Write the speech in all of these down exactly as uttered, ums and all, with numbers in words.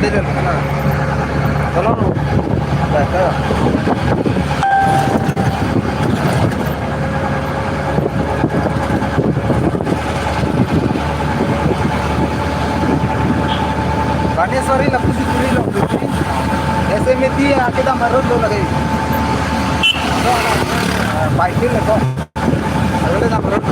Tolong. Baneswari lapusi kuri lo. S M A T ya, kedam road lo lagi. Bike lo ko. Alo le dam road.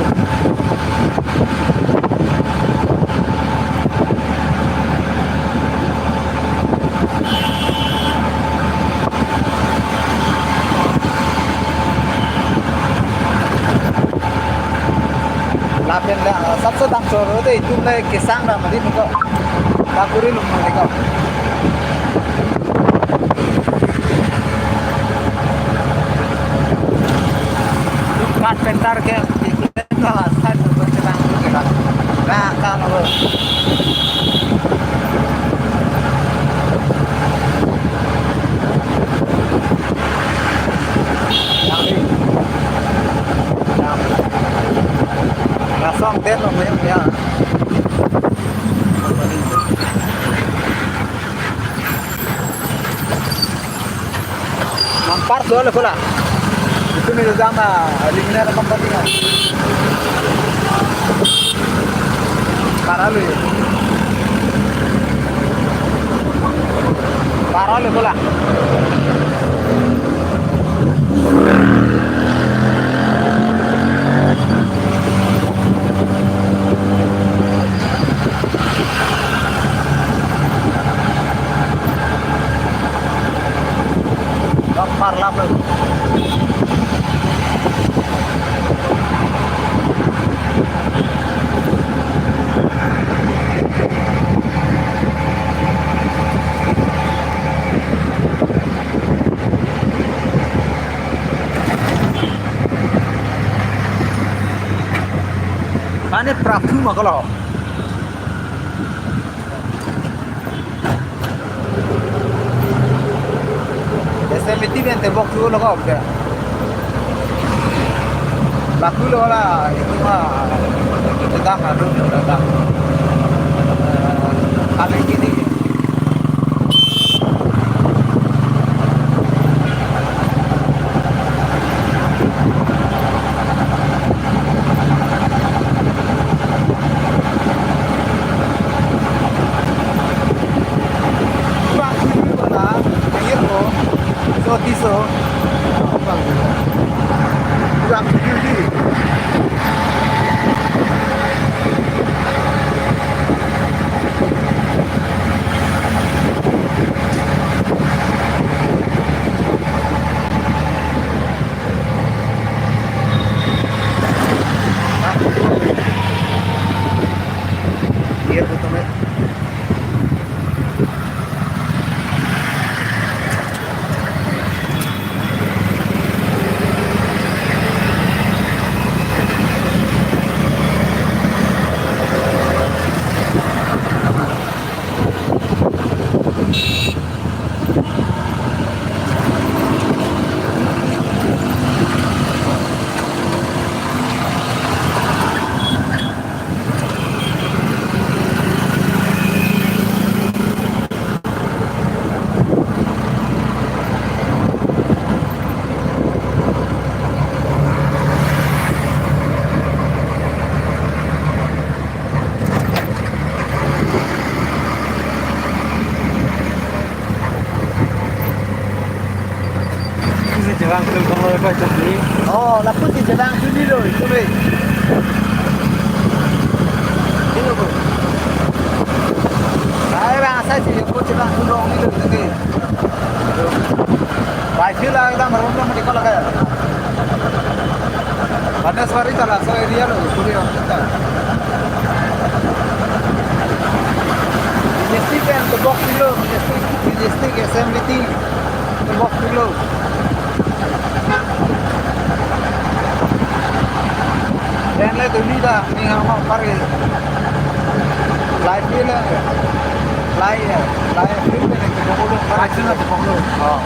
Lapen la, sapso dam choro de itum le kesang ra mari niko. Bakuri lum niko. Carpenter ke. Nah, side lo, side lo, side lo. Nah, kan lo. Yang ni. Yang. Langsung den lo, yang, ya. Mampar dua lo pula. Itu ni jam ah, lima na company ah. Para lo ye. Para lo pula. Dok parlap lo. Mane praphu ma kolo. Ese miti ben tebok thu lo ko ke. Lapu lo la itu ma. Kita harus kita. Ada gini. Bang, ini mana? Ayo, so tiso. Bang, bang, ini. Ini jalan ke Bangla apa jadi? Oh, lapu si jalan ke ni lo, itu ni. Ini lo, bro. Saya bang, saya si, aku jalan ke ni lo, itu ni. Baik sih lah, kita merundung di kolak ya. Baneswari ta laso area lo, kuri orang kita. Majestic kan tebok kilo, Majestic, Majestic S M B T tebok kilo. Dan le duni da, ni hang mau pari. Live ni le, live ya, live ni le tebok kilo, pari sih tebok kilo. Oh.